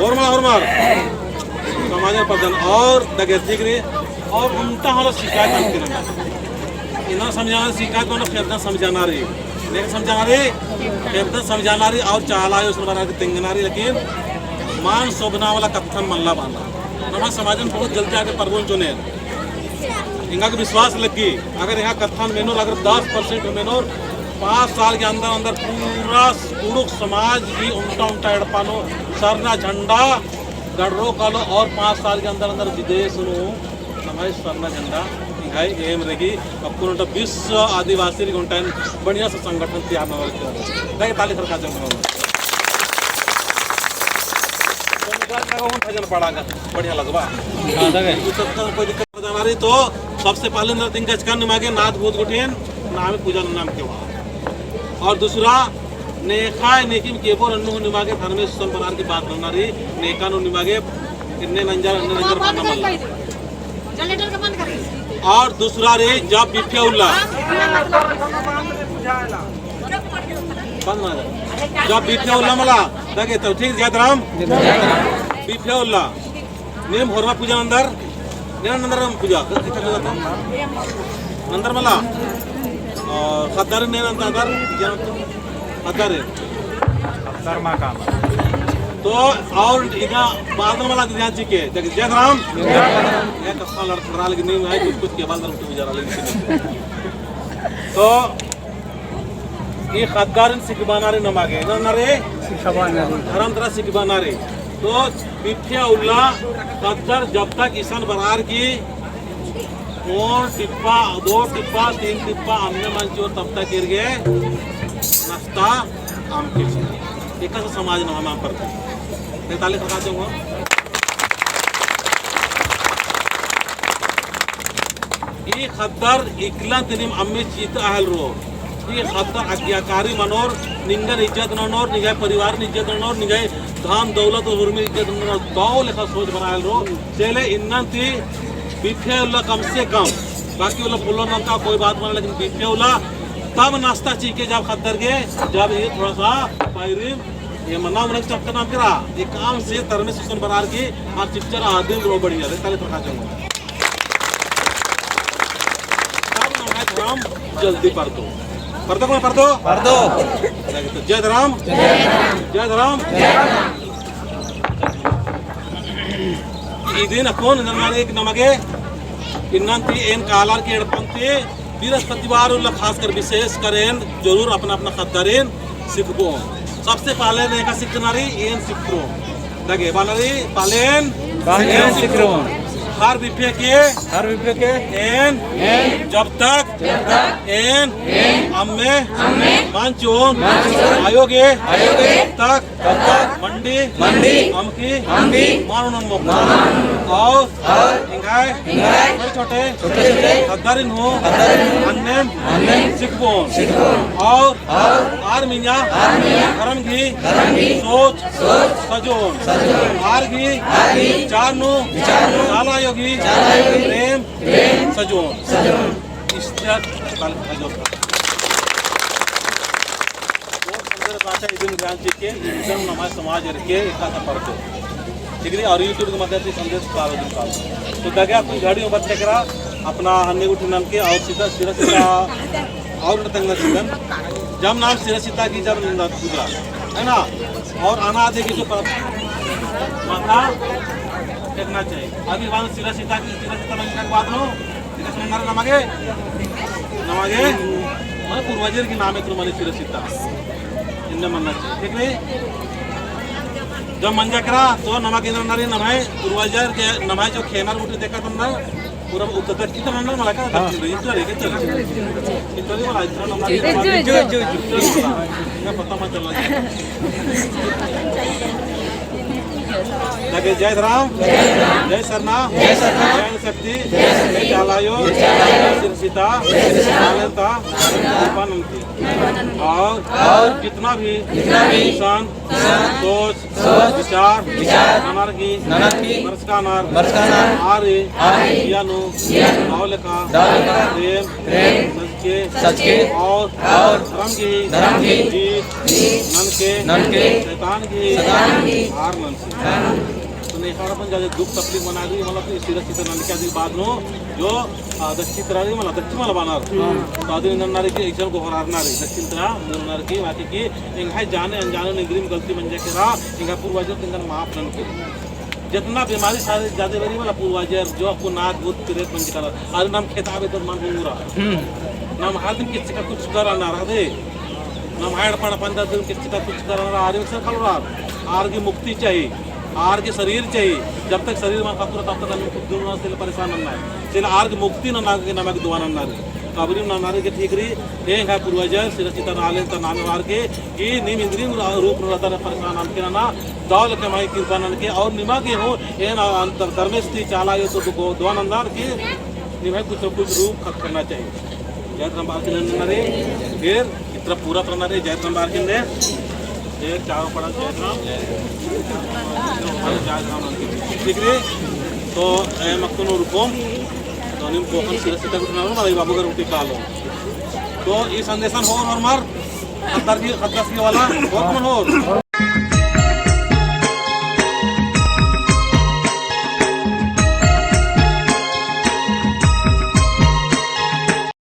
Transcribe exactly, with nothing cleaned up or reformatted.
होरमर, होरमर। समाजन परदन और दगे ठीक रई। और उन्टा हमारा शिकायत हम किरना। इन्ना समझाना शिकायत बना, फेरदा समझाना रई। नेका समझाना रई, फेरदा समझाना रई और चाला आयो सुनबार आगे तेंगना रई, लेकिन मान शोभना वाला कत्थन मल्ला बाना। नम्है समाजन बहुत जल्दी आगे परबोन चोने। एंगा गे विश्वास लग्गी, अगर एंगा कत्थन मेनोर, अगर दस percent मेनोर, पाँच साल के अंदर अंदर पूरा कुँड़ुख़ समाज ही उन्टा उन्टा एड़पा नू सरना झंडा गड़रो कालो और पाँच साल के अंदर अंदर विदेश नू नम्है सरना झंडा एंग्है एम रई। अक्कुन ओन्टा विश्व आदिवासी रई, ओन्टा बढ़िया से संगठन तैयार नना रई। ताली खरका जंग भजन पड़ा का बढ़िया लगबा। हाँ, दगे। कोई दिक्कत जाना रई तो सबसे पहले नर तिंगचकन निमागे नाद भूत गुठिन नाम पूजा नाम के हुआ। और दूसरा नेखा नेकिम केबोर अन्नु निमागे धर्मेस सुसन बनार की बात नना रई। नेका नू निमागे इन्ने नंजर अन्ने नंजर बना मल्ला। और दूसरा रई जब बिफे उल्ला, बंद ना, जब बिफे उल्ला मला दगे तो ठीक। जय धरम। बिफे उल्ला नीम होरमा पूजा नंदर, नेन नंदर पूजा, नंदर मला। और ख़द्दार नेन नंदर, ख़द्दार। ख़द्दार मा काम। तो और इदा बादल मला ध्यान चिके, देख, जय राम। ये कत्था लड़खड़ा लगी नहीं, आई कुछ, कुछ के बादल पूजा लेकिन। तो ई ख़द्दारिन सिखाबअना रई नमागे, ना, ना रे? सिखाबअना रई। धरम तरा सिखाबअना रई। तो बिफे उल्ला ख़द्दर जब तक इसन बरअर की ओन टिप्पा, दो टिप्पा, तीन टिप्पा अम्मे मल चिओर तब तक एरगे नस्ता अमके। एकासे समाज नू हमा परते। तैंतालीस खता चंगो। ई ख़द्दर इकला तिनिम अम्मे चित अहल रओ। ई ख़द्दर आज्ञाकारी मनोर, निंगन इज्जत ननोर, निंग्है परिवारन इज्जत ननोर, निंग्है धन दौलत और उर्मी इज्जत ननोर, दौ लेखा सोच बनायल रओ। चले इन्नन ती बिफे उल्ला कम से कम, बाकी उल्ला पोल्लो नंता कोई बात मना, लेकिन बिफे उल्ला तब नाश्ता चिके जब ख़द्दर गे, जब ये थोड़ा सा पायरिम, ये मना मना चक्कर नाम करा, ये काम से धर्मेस सुसन बरअर की, और चिच्चर आदिम रओ बढ़िया, ताली प्रकाश जंगो। तब नम्है धरम जल्दी परदो। परदो कौन परदो? परदो। जय धरम। जय धरम। इदिन अक्कुन नन्ना एक नमागे इन्नन ती एन कालर की एड़पन ती बृहस्पतिवार उल्ला खासकर विशेष कर एन जरूर अपना अपना ख़द्दारिन सिखबओन। सबसे पहले नेका सिखना रई एन सिखरओन। दगे बअना रई पहले एन, पहले एन सिखरओन। हर बिफे के, हर बिफे के एन, एन जब तक, जब तक एन, एन अम्मे, अम्मे मल चिओन, मल चिओन आयो गे, आयो गे तब तक, तब तक मंडी, मंडी अमकी, अमकी मल ओनोन मोख़ा। मल ओनोन मोख़ा। और और एंग्है, एंग्है छोटे छोटे, छोटे छोटे ख़द्दारिन हूँ, ख़द्दारिन हूँ अन्नेम, अन्नेम सिखबओन। सिखबओन। और और आर मइय्याँ, आर मइय्याँ धरम गही, धरम गही सोच, सोच सजोन। सजोन। आर गही, आर गही विचार नू, विचार नू चाला आयो गही, चाला आयो गही प्रेम, प्रेम सजोन। सजोन। इस्तेक कल सजोन। और संदेश बाचा इदिन ध्यान चिके, इदिन नम्है समाज एरके एकासे परदो। ठीक रई, और YouTube के माध्यम से संदेश पारो दिन पारो। तो दगे कुछ घड़ी में बच्चे करा, अपना अन्ने गुट्ठी नाम के और सीधा, सिरा सीता और न तंगना चिकन। जब नाम सिरा सीता की जब नंदा पूजा, है ना? और अनादि की जो पर-, माथा टेकना चाहिए। अभी वहाँ सिरा सीता की, सिरा सीता नंगना के बाद नो, इधर से नंगना नमागे, नमागे, माने पूर्वजर की नाम है, माने सिरा सीता। इन्ने मन्ना चाहिए, ठीक रई? जब मंजा करा, तो नमागे इन्ना नरी नम्है पूर्वजर के नम्है जो खेनर गुट्ठी देखा तन्ना, पूरा उत्तर तक कितना नंबर मला का? हाँ। इतना रहे, कितना रहे? इतना रहे वाला, इतना नंबर। जो, जो, जो, जो। इतना पता मत चलना चाहिए। लगे जय धरम, जय सरना, जय शक्ति, जय चाला आयो, सिरा सीता, मान्यता, कृपा नमकी। और, और जित जितना भी, जितना भी, इंसान, इंसान, सोच, सोच, विचार, विचार, ननर की, ननर की, बरचका नर, बरचका नर, आर, आर, जिया नू, जिया नू, दव लेखा, दव लेखा, प्रेम, प्रेम, सच के, सच के, और, और, धर्म की, धर्म की, जीत, जीत, ननके, ननके, शैतान की, शैतान की, हार ननके। तो नेखा अपन ज्यादा दुख तकलीफ मना दी, मतलब, तो इसी रस्ते ननके आदि बाद नू, जो, आ, दक्षिण तरा दी, मतलब, दक्षिण वाला बानर। हाँ। तो आदि नन्ना री कि एक जन गोहरारना री, दक्षिण तरा, नन्ना री कि, बाकी कि, एंग्है जाने अनजाने नू इन्द्रिम गलती मंजा केरा, एंग्है पूर्वजर तिंगन माफ ननके। जितना बीमारी सारे ज्यादा बरी वाला पूर्वजर, जो आपको नाग भूत प्रेत मंजा केरा, अरे नाम खेता आबे तो मन हुंगरा। हम्म। नाम हर दिन किसी का कुछ कर आना रहा दे। नाम हाड़ पड़ पंद्रह दिन किसी का कुछ कर आना रहा, आरे से कल रहा। आर की मुक्ति चाहिए, आर की शरीर चाहिए। जब तक शरीर मा खतरा तब तक हम कुछ दिन से परेशान नन्ना है। चल आर की मुक्ति नन्ना के नमक दुआ नन्ना री। कबरी नन्ना री के ठीक री। एंग्है पूर्वजर सिरसिता नाले ता नाम वार के कि नीम इन्द्रिम रूप रता परेशान ननके नना। दव लेखा माई कृपा ननके और निमा गे हूँ एन अंतर धर्मेस ती चाला आयो तो दो-, दुआ नंदर कि निम्है कुछ न कुछ रूप खतखरना चाहिए। जय राम बार के नन्ना रे, फिर इतना पूरा करना रे, जय राम बार के ने, फिर चारों पड़ा जय राम, जय राम। ठीक रे, तो ए मक्तुन रुकोम, तो निम कोकन सिरसिता कुछ ना लो, मारे बाबू घर उठी कालो। तो ई संदेशन होर होर मार, खतरा की, खतरा की वाला, होर मन होर।